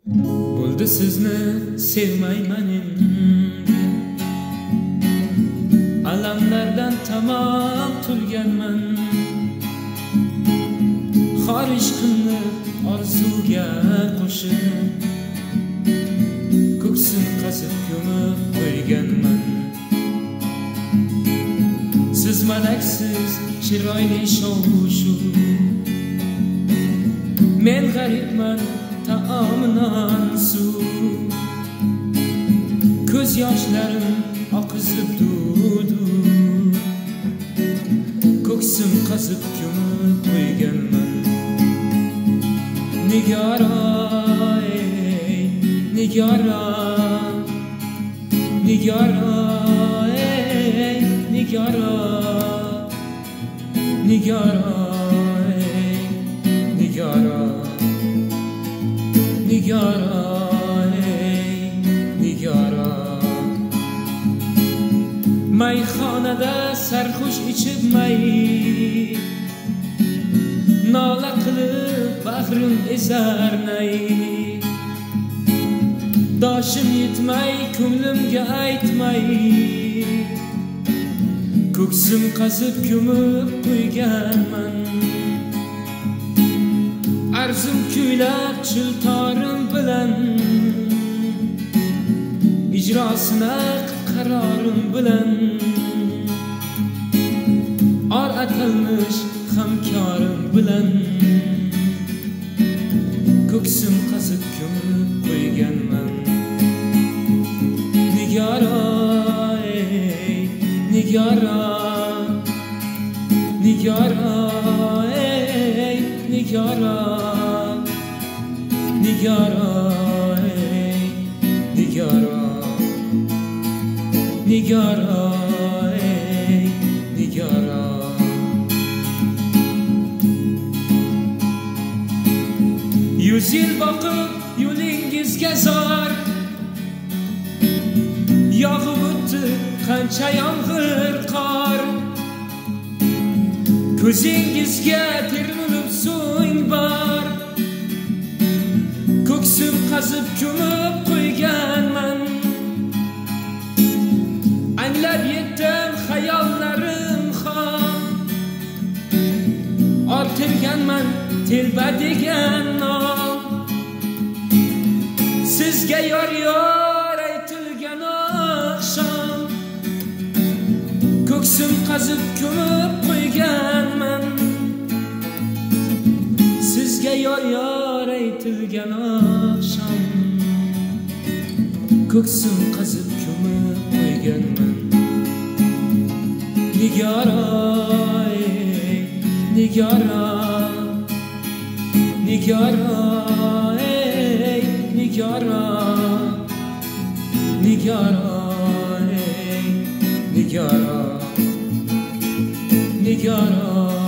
Bo'ldi sizni sevmayman endi, alamlardan tamom tulganman. Xor ishqimni orzuga qo'shib, ko'ksim qazib ko'mib qo'yganman. Siz malaksiz chiroyli shov-shuv, men g'aribman taom non suv. Ko'z yoshlarim oqizib dudu, ko'ksim qazib ko'mib qo'yganman. Nigora ey, nigora, nigora ey, nigora, nigora ey, nigora, nigora ey, nigora. Mayxonada sarxush ichib may, nola qilib bag'rim ezar nay. Doshim yetmay ko'nglimga aytmay, ko'ksim qazib ko'mib qo'yganman. Arzim kuylab chiltorim bilan, ijrosini qarorim bilan. Or atalmish hamkorim bilan, ko'ksim qazib ko'mib qo'yganman. Nigora ey, nigora, nigora ey, nigora, nigora ey, nigora, nigora ey, nigora. 100 yil boqib yo'lingizga zor, yog'ib o'tdi qancha yomg'ir qor. Ko'zingizga termilib so'ng bor, ko'ksim qazib ko'mib qo'yganman. Anglab yetdim xayollarim xom, orttirganman telba degan nom. Sizga yor yor aytilgan oqshom, ko'ksim qazib ko'mib qo'yganman. Sizga yor yor aytilgan oqshom, ko'ksim qazib ko'mib qo'yganman. Nigora ey, nigora, nigora ey, nigora, nigora ey, nigora, nigora.